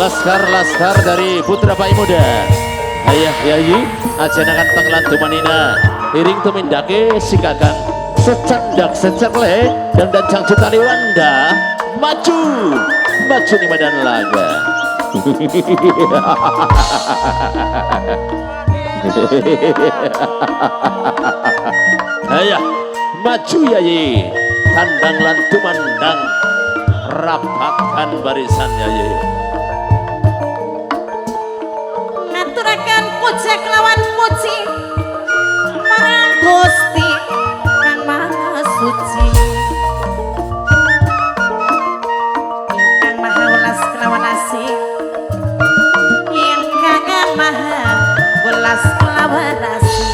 Laskar-laskar dari Putra Pai Muda. Ayah Yayi ajenakan tenglan tumanina. Iring tumindake si kakang secendak secerle dan dancang cutani wanda maju maju di medan laga. Ayah maju Yayi, tandang lan tumandang, rapatkan barisan Yayi. Ngaturaken puja kelawan puji marang Gusti Kang Maha Suci, ingkang maha welas kelawan asih, ingkang maha welas kelawan asih.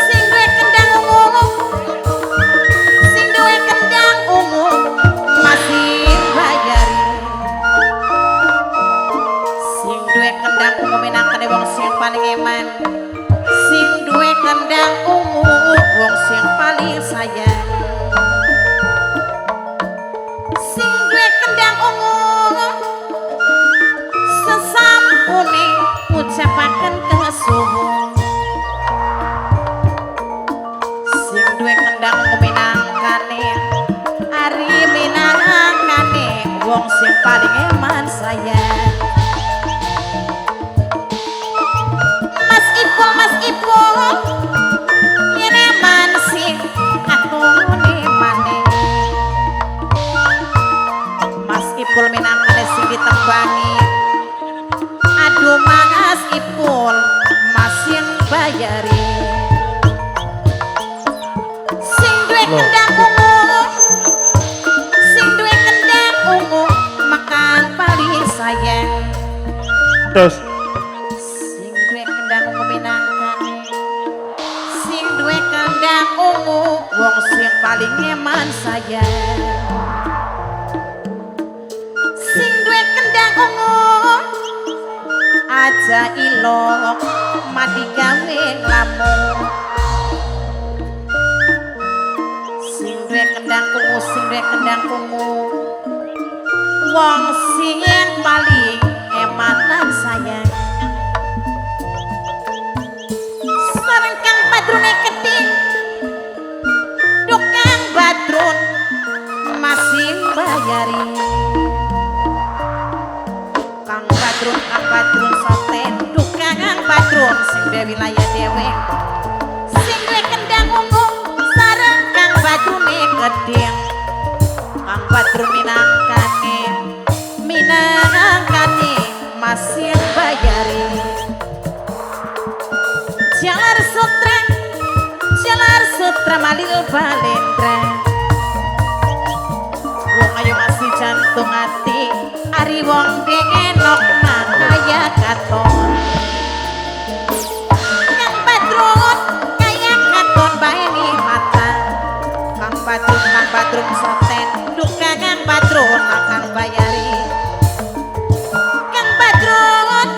Sing duwe kendang ungu, sing duwe kendang ungu masih bayari. Sing duwe kendang ungu minangkane wong sing paling eman. Sing duwe kendang ungu wong sing paling sayang. Sing duwe kendang ungu sesampune ucapaken kesuwun. Sing duwe kendang ungu minangkane ari minangkane wong sing paling eman sayang. Mas Ipul, Mas Ipul, yen eman sing katone maneh. Mas Ipul minangkane sing ditembangi. Aduh Mas Ipul, mas sing bayari. Sing duwe kendang ungu, sing duwe kendang ungu makan paling sayang. Terus Sing duwe kendang ungu minangkane, sing duwe kendang ungu wong sing paling eman sayang. Sing duwe kendang ungu aja ilok mati gawe nglamun. Sing duwe kendang ungu, sing duwe kendang ungu wong sing paling emanan sayang. Sareng Kang Badrune keding, Kang Badrun masih bayari. Kang Badrun, Kang Badrun soten, Kang Badrun sing duwe wilayah dhewe. Sing duwe kendang ungu sareng Kang Badrune keding. Kang Badrun minangkane, minangkane masih bayari. Jalar sutra, jalar sutra malil balendra. Wong ayu masih jantung ati, ari wong dengenok kaya katon. Kang Badrun kaya katon baeni mata. Kang Badrun, Kang Badrun soten, duka Kang Badrun akan bayari. Kang Badrun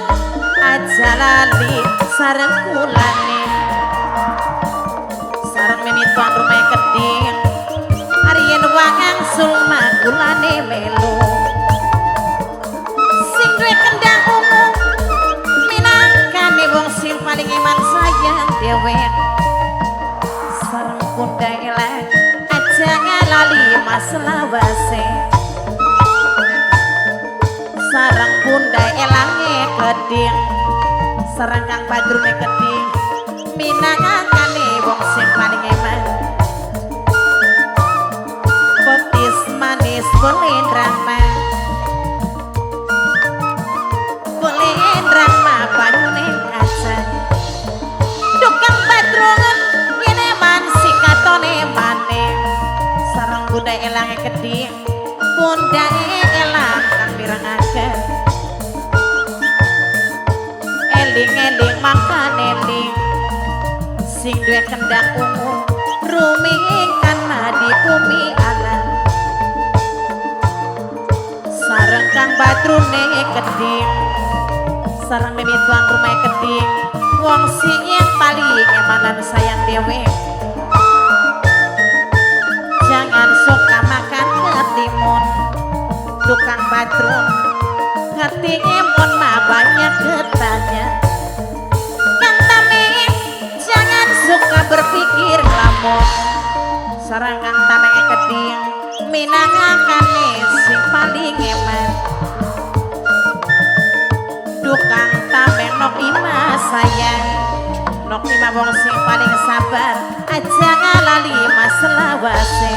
aja lali sareng kulane, sareng mimituan rumah keding. Ari yen wangsul makulane melu. Sing duwe kendang ungu minangkane wong sing paling iman sayang dhewe. Sareng bunda elang aja lali mas lawase. Sareng bunda elange keding, sareng Kang Badrune keding, minangkane wong sing paling eman. Petis manis bolendrang ma, bolendrang ma banyune kaca. Dukang Badrun yen eman sikatone maneh. Sareng bunda elange keding, bunda elang kang mirengaken. Eling-eling makan eling, sing duwe kendang ungu rumingkan di bumi alam. Sareng Kang Badrune keding, sareng mimituan rumah keding, wong sing paling emanan sayang dhewe. Jangan suka makan ketimun, Tukang Badrun ngerti mun mah banyak getahnya. Kang Tameng jangan suka berpikir lamun sarang Kang Tameng keding minangakane sing paling eman. Tukang Tameng nok ima sayang, nok ima wong sing paling sabar, aja ngalali maselawase.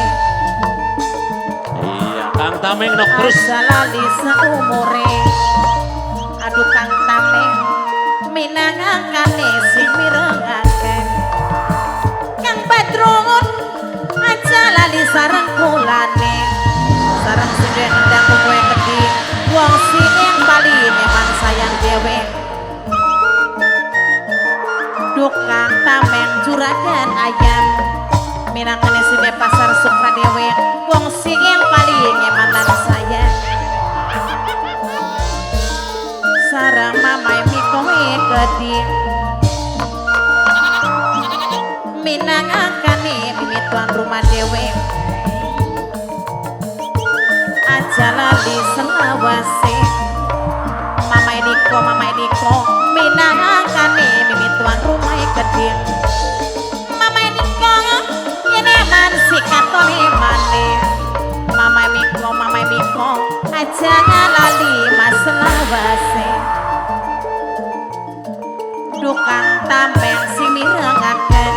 Iya, Kang Tameng nok terus. Aja lali saumure. Aduh Kang Tameng minangakane sing mirengake. Kang Badrun aja lali sareng kulane, sareng sing ngendang kowe kedhi, wong sing paling eman sayang dhewe. Tukang Tameng juragan ayam minangkane sing pasar Sukradewe, wong sing paling eman lan sayang. Sareng mamai mikoe kedhi minangakane mimi tuan rumah dhewe, aja lali selawase. Mamai Niko, mamai Niko minangakane mimi tuan rumah kedhi. Mamai Niko yene man sikatone mane. Mamai Miko, mamai Miko aja lali maselawase. Tukang Tameng sing mirengaken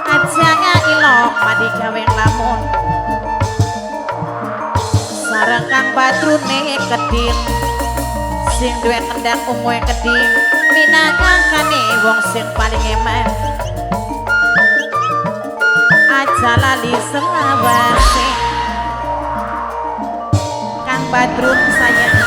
aja ilok madi gawe lamun. Sareng Kang Badrune keding sing duwe kendang ungu keding minangkane wong sing paling eman, aja lali selawase. Kang Badrun sayang